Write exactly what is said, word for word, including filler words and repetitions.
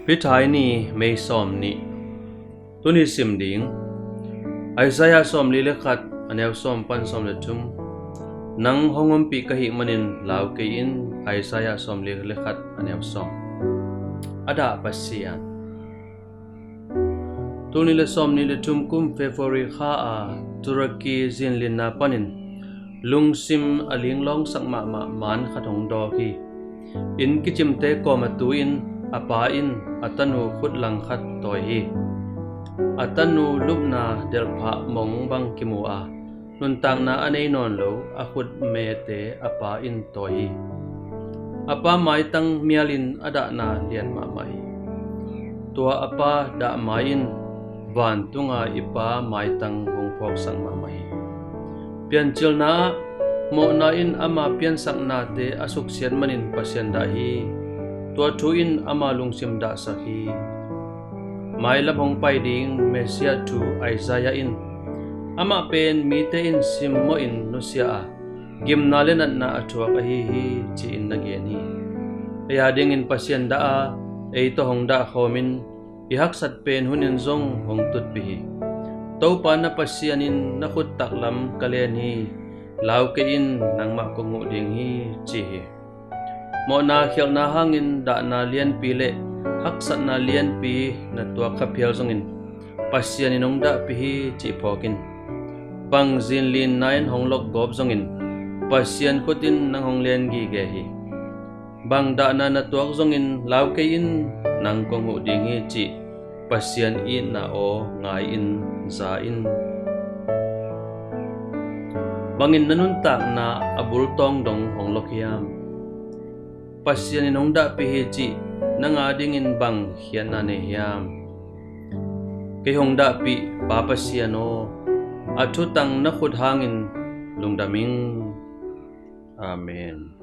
Pithai ni, May sawm nih. Tuni sim ding, Isaiah sawm li le khat, a neu sawm pan sawm le thum. Nang hong ompih ka hih manin lau kei in, Isaiah sawm li le khat, a neu sawm. A dah Pasian. Tul nih le sawm nih le thum kum February kha a Turkey zinlinna panin lungsim a linglawngsak mahmah man khat hong dawk hi. Inn kicimte kawm a tu in a pa in a tanu khut langkhat tawi hi. A tanu lupna delhphah mong bang kimu a, nuntakna a nei nawn lo a khut mete a pa in tawi hi. A pa maitang mialin a dahna lian mahmah hi. Tua a pa dah mai in vantunga i pa maitang hong phawksak mahmah hi. Piancilna ah mawhna in ama piansaknate a suksiat manin Pasian dah hi. Tua thu in ama lungsim dahsak hi. Mailam hong pai ding Messiah thu Isaiah in, amah pen mite in simmawhin nusia a, gimna le natna a thuak ahi hi, ci-in na gen hi. Ei a dingin Pasian dah a, ei tawh hong dah khawmin i haksat pen hunin zong hong tutpih hi. Topa na Pasian in na khut taklam ka len hi. Lau kei in, nangmah kong huh ding hi, ci hi. Mawhna khialhna hangin dahna lianpi le haksatna lianpi na tuak kha phial zongin Pasian in hong dahpih hi cih phawk in. Bang zinlinna in hong lokgawp zongin Pasian khut in nang hong len gige hi. Bang dahna na tuak zongin lau kei in, nang kong huh ding hi cih Pasian itna aw ngai in, za in. Bangin na nuntakna a bultawng dong hong lok hiam? Pasian in hong dahpih hi cih nang a dingin bang khiatna nei hiam? Kei hong dahpih Pa Pasian aw, a thutang na khut hangin lungdam ing. Amen.